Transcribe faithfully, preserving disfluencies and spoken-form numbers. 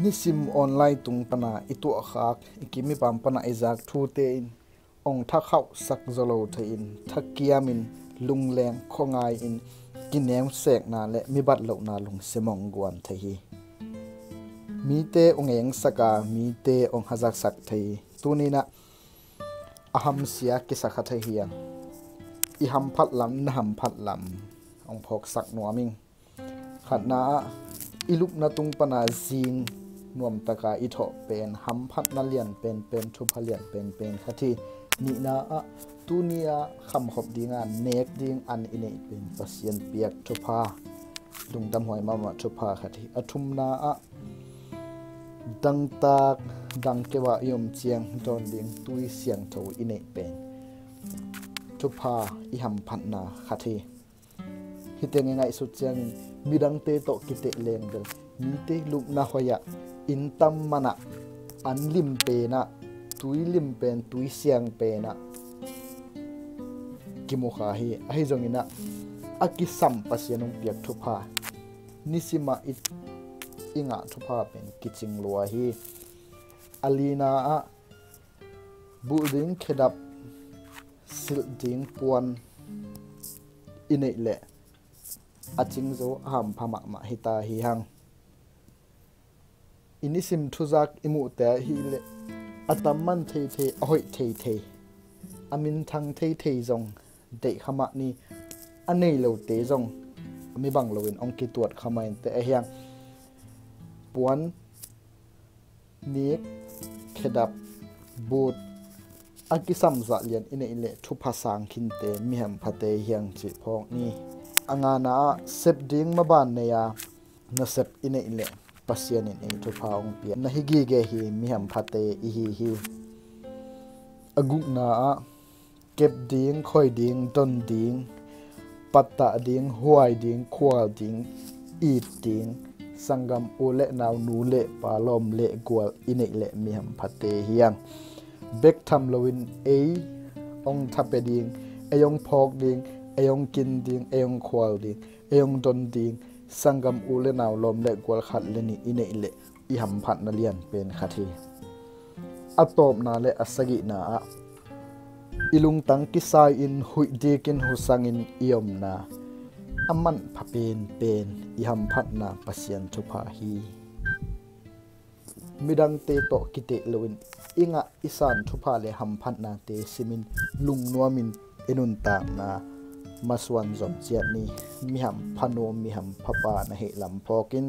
Nisim online tung pana i tuahkhak, i kim i pam pana i zak thute in ong thakhauhsak zaw lo thei in, thakiam in, lungleng khuangai in, kinemsekna le mibat lohna lungsim ong guan thei hi. Mite ong engsak a, mite ong hazaksak thei hi. Tuninah a hamsia kisakha thei hiang. I hamphat lam, na hamphat lam ong phawksak nuam ing. Khatna ah, i lupna tung pana zing nuamtaka i thawh pen hamphatna lian penpen, thupha lian penpen khat hi. Nihna ah, tuni ah khamkhop dinga nek ding an i neih pen Pasian piak thupha, lungdamhuai mahmah thupha khat hi. A thumna ah, dangtak dangkeu ah i om ciang dawn ding tui siangtho i neih pen thupha, i hamphatna khat hi. Hih teng i ngaihsut ciangin midangte tawh kiteh leng bel mite lupna hoih ah, inn tam manah, an lim penah, tui lim pen, tui siang penah kimukha hi. Ahi zonginah a kisam Pasian ong piak thupha, nisimah i, i ngah thupha pen kicing lua hi. A lina ah, bulh ding khedap, silh ding puan i neih leh a cingzo a hampha mahmah hita hi hang. I nisim thuzak i muhte ahih leh a tamman theithei, a hoih theithei, a minthang theithei zong deih kha mah ni. A nei lote zong mi bang loin ong kituat kha mah inteh ahi hang. Puan, nik, khedap, bulh, a kisam zah lian i neih leh thupha sang khinte, mi hamphate hi hang cih phawk ni. A ngana ah, sep ding maban nei a nasep i neih leh Pasian in ei thupha ong pia na hi gige hi, mi hamphate i hi hi. A gukna ah, kep ding, khoi ding, don ding, pattah ding, huai ding, khual ding, it ding, sanggam u le nau, nu le pa, lawm le gual i neih leh mi hamphate hi hang. Bek tham loin ei ong thapia ding, ei ong phawk ding, ei ong kin ding, ei ong khual ding, ei ong don ding, sanggam u le nau, lawm le gual khat le nih i neih leh i hamphatna lian pen khat hi. A tawpna le a sagihna ah, i lungtang kisai-in huih dikin husangin i omna a manpha penpen i hamphatna Pasian thupha hi. Midangte tawh kiteh loin i ngah i san thupha le hamphatnate simin lungnuamin i nuntakna masuan zom ciat ni. Mi hampha nu, mi hampha pa na hih lam phawk in.